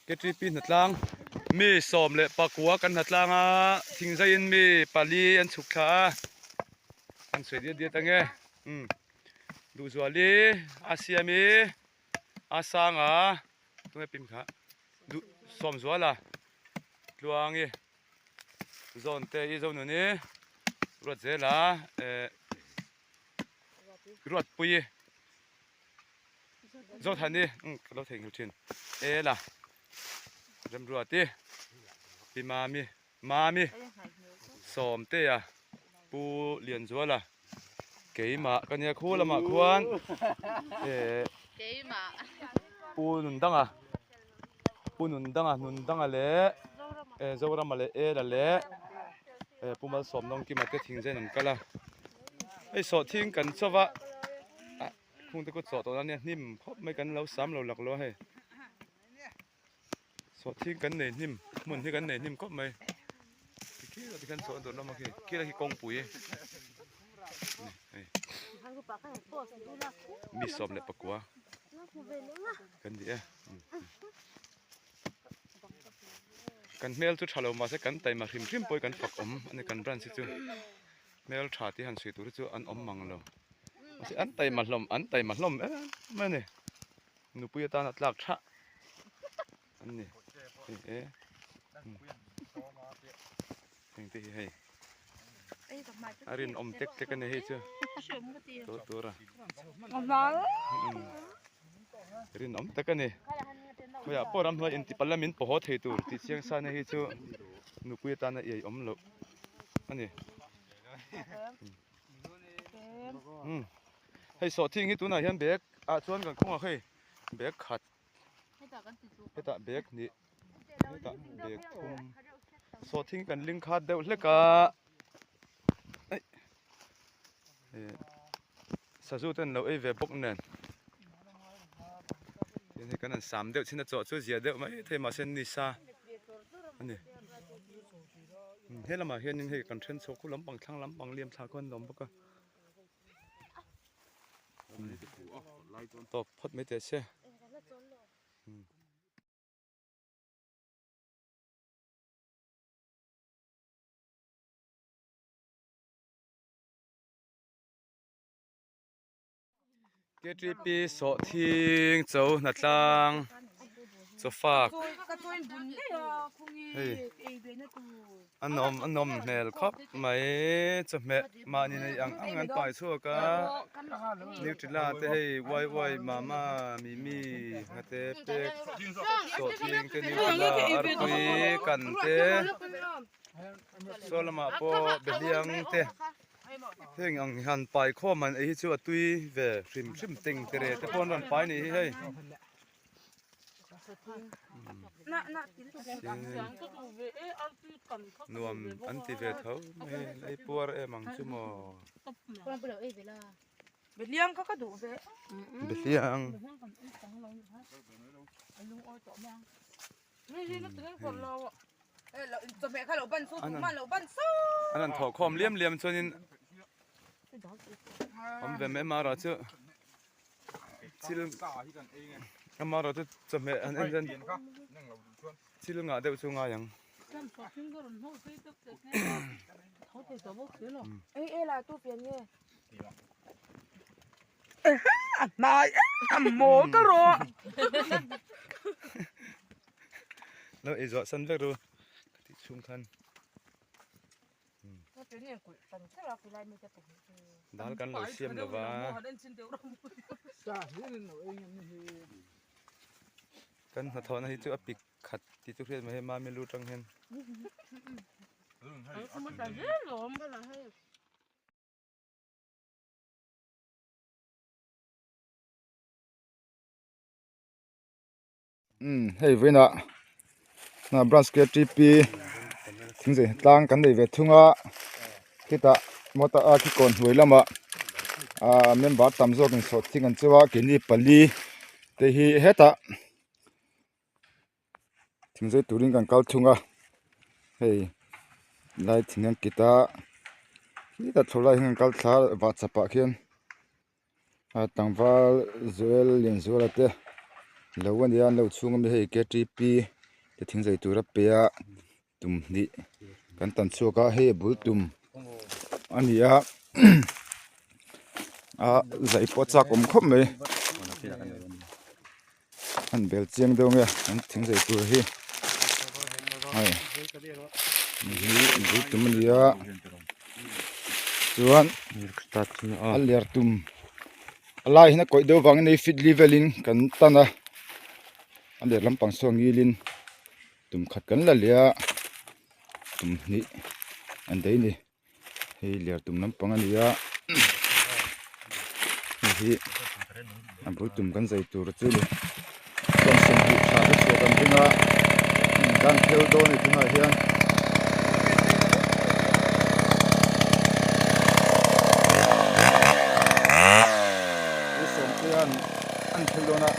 KTP hnatlang mi 14 kan hnatlang a thingzaiin mi pali an chhuk thla a an sawi diat diat ange umm Duhzuali a siam i a sang a tunge pim kha duh Sawmzuala Tluangi zawn te i Zonuni Ruatzela eh Ruatpuii. Zawthan hi ka lo theihnghilh thin Ela Remruati Pi Mami Mami Sawmtea Pu Lianzuala keimah ka nia khu lamah khuan eh Pu Nundanga Pu Nundanga Nundanga leh eh Zorama leh Ela leh eh Pu Malsawmnawngkima te thingzain an kal a hei sawhthing kan chauh a. Khungte kut chawh tawh ania hnim khawp mai kan lo sam lo lak lo a hei sawhthing kan nei hnim hmun hi kan nei hnim khawp mai khi ah te khian chawh a dawrh lam a khi khi lai khi kawngpui hei mi 19 kan ni e kan hmel chu tha lo mahse kan taima hrim hrim pawh hi kan fak awm ani kan branch hi chu. Hmel tha tih han sawi tur hi chu an awm mang lo. Mahse an taima hlawm an taima hlawm em mai a ni. Nupui atana tlak thah an ni. Hei e heng te hi hei a rinawm tek tek a ni hei chu tawh tur a rinawm tak a ni. Khawiah pawh ramhnuai intipalh a min paw haw thei tur tih chiang sa na hi chu nupui atana iai awm loh. ani hei sawhthing hi tunah hian bag ah chuan kan khawng a hei bag khat hetah bag hnih hetah bag thum sawhthing kan ling khat deuh hlek a eh sazu ten lo ei ve bawk nen tin hei kan han sam deuh chin a chawh chu zia deuh mai thei mahse ni sa a ni he lamah hianin hei kan then chhuak khu lampang thlang lampang liam thla khaw an lawm bawk a tawk phawt mai teh se. KTP sawhthing cho hnatlang chawfak hei a nawm a nawm hmel khawp mai chawhmeh mahni nei ang ang an pai chhuak a nutella te hei wai wai mama mimi nghate pek sawhthing te nutella arpui kan te. Saw lamah pawh behliang te heng ang hian pai khawm an ei hi chu a tui ve hrim hrim teng te re te pawh an rawn pai nih hi hei. Nuam an ti ve tho mai ei puar em ang chu maw. Behliang kha ka duh ve. Behliang. An han thawh khawm liam liam chuanin awm ve mai amaherawh chu thil amaherawh chu chawhmeh an en hian thil ngah deuh chu ngai ang. Lo ei zawh san vek ru ka tih chhung khan dal kan lo siam lo va kan hnathawhna hi chu a pik khat tih chu hriat mai hei mami lu tang hian. Umm hei vawiinah hna branch ktp thingzei tlang kan nei ve thung a khitah motor a khi kawn hnuai lamah ah member tam zawkin sawhthing an cheu a keini pali te hi hetah thingzei turin kan kal thung a hei lai thing an kit a khitah chho lai hian an kal thla a vahchapah khian. A tlangval Joel Lianzuala te. Lo a nia an lo chhung ami hei ktp te thing zai tur a pe a tum hnih kan tan chhuak a hei a bul tum a ni a a zai pawh a chak awm khawp mai an bel chiang deuh nge an thing zai tur hi hei hi bul tum a ni a chuan a ler tum. A lai hian a kawih deuh vangin hei fit level in kan tan a a leh lampang saw ngilin tum khat kan la leh a tum hnih an daih a ni hei ler tum lampang a ni a hei hi a bul tum kan zai tur chu a ni chuan sawmhnih tha te chhuah kan ring a kan phel dawn a ni tunah hian. An phel dawn a.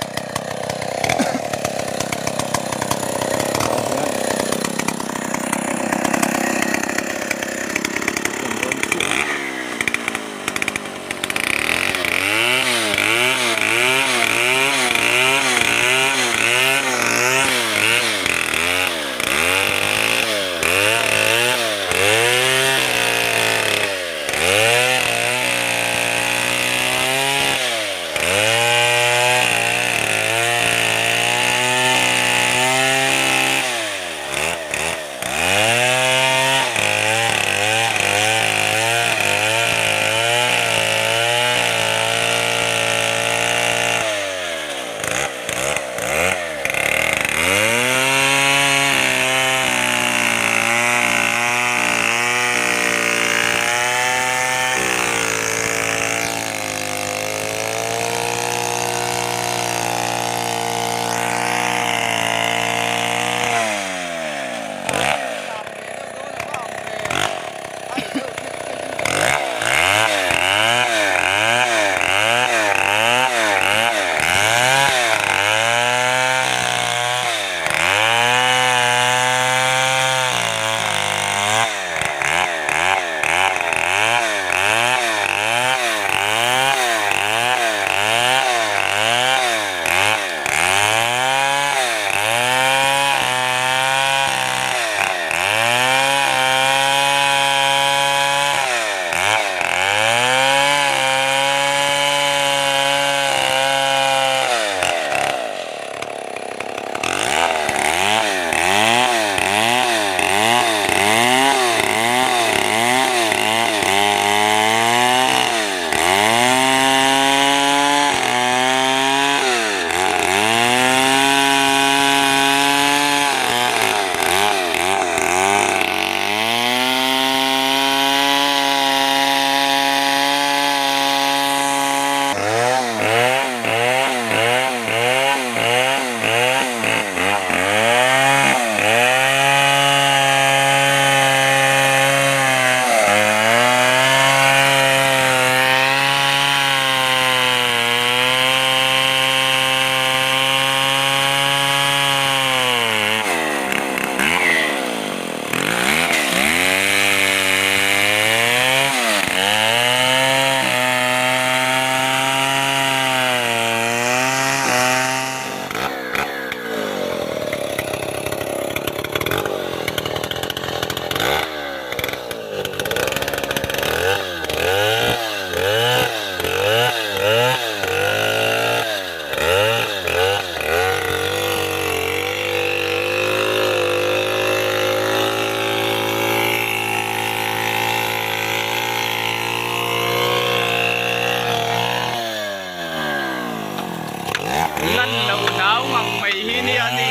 Lan lo nau ngang mai hi nia ni.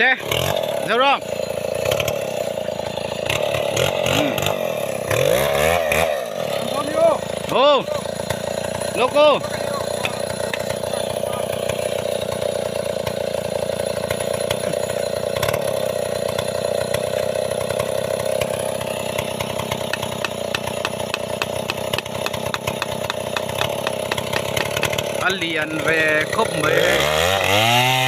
Le, Zoram. Oh, loco. A lian ve khawp mai hei.